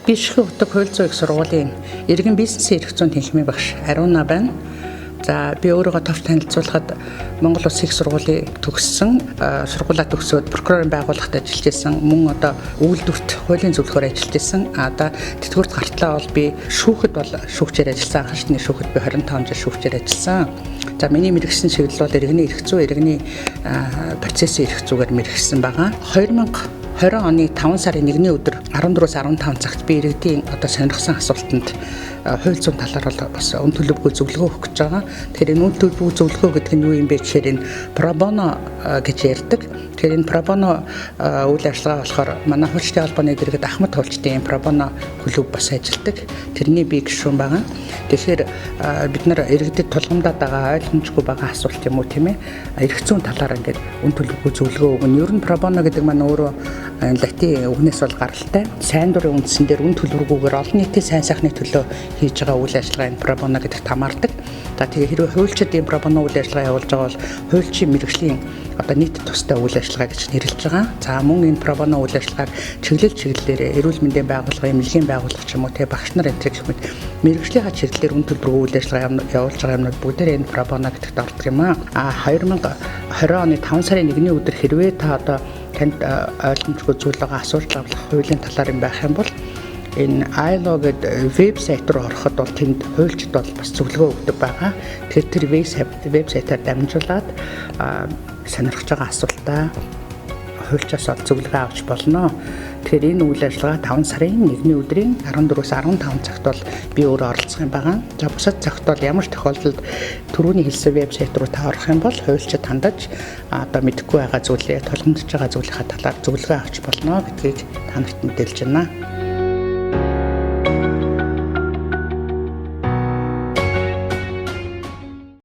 Би Шихэн утаг хууль зүйн их сургуулийн иргэн бизнесийн эрх зүйн тэнхимийн багш Аруна байна. За, би өөрийгөө товч танилцуулахад Монгол Улсын их сургуулийг төгссөн, сургуулаа төгсөөд прокурорын байгууллагад ажиллаж исэн, мөн одоо үйлдвэрт хуулийн зөвлөхөөр ажиллаж исэн. Одоо тэтгэврт гартлаа бол би шүүхэд бол шүүгчээр ажилласан. Анхан шатны шүүхэд би 25 жил шүүгчээр ажилласан. За, миний мэргэжсэн чиглэл бол иргэний эрх зүй, иргэний процессын эрх зүгээр мэргэжсэн байгаа. 2020 оны 5 сарын 1-ний өдөр 14-өөс 15 цагт би иргэдийн одоо сонирхсан асуултанд хууль зүйн талаар бол бас үн төлөвгүй зөвлөгөө өгөх гэж байгаа. Тэгэхээр энэ үн төлөвгүй зөвлөгөө гэдэг нь юу юм бэ гэхээр энэ pro bono гэж ярьдаг. Тэгэхээр энэ pro bono үйл ажиллагаа болохоор манай хуульчдын холбооны дэргэд Ахмад хуульчдын pro bono клуб бас ажилладаг. Тэрний би гишүүн байгаа. Тэгэхээр бид нар иргэдэд тулгамдаад байгаа ойлгомжгүй байгаа асуулт юм уу, тийм ээ. Эрх зүйн талаар ингээд үн төлөвгүй зөвлөгөө өгнө. Ер нь pro bono гэдэг маань өөрөө латин үгнээс бол гаралтай. Сайн дурын үндсэн дээр үн төлбөргүйгээр олон нийтийн сайн сайхны төлөө хийж байгаа үйл ажиллагаа энэ pro bono гэдэгт хамаардаг. За, тэгээ хэрвээ хуульчид ийм pro bono үйл ажиллагаа явуулж байгаа бол хуульчийн мэргэжлийн одоо нийт тустай үйл ажиллагаа гэж нэрлэж байгаа. За, мөн энэ pro bono үйл ажиллагааг чиглэл чиглэлээр эрүүл мэндийн байгууллага, эмнэлгийн байгууллага ч юм уу, тэ багш нар энэ гэх мэт мэргэжлийнхаа чиглэлээр үн төлбөргүй үйл ажиллагаа явуулж байгаа юмнууд бүгдээр энэ pro bono гэдэгт ордог юм аа. А 2020 оны 5 сарын 1-ний өдөр хэрвээ та одоо танд ойлгомжгүй зүйл байгаа, асуулт авах хуулийн талаар юм байх юм бол энэ ILO гэдэг вебсайт руу ороход бол тэнд хуульчид бол бас зөвлөгөө өгдөг байгаа. Тэгэхээр тэр вебсайтаар дамжуулаад сонирхож байгаа асуултаа хуульчаас ол зөвлөгөө авч болно. Тэгэхээр энэ үйл ажиллагаа 5 сарын 1-ний өдрийн 14-өөс 15 цагт бол би өөрөө оролцох юм байгаа. За, бусад цагт бол ямар ч тохиолдолд түрүүний хэлсэн вебсайт руу та орох юм бол хуульчид хандаж одоо мэдэхгүй байгаа зүйлээ, тулгамдж байгаа зүйлийнхаа талаар зөвлөгөө авч болно гэдгийг та нарт мэдээлж байна.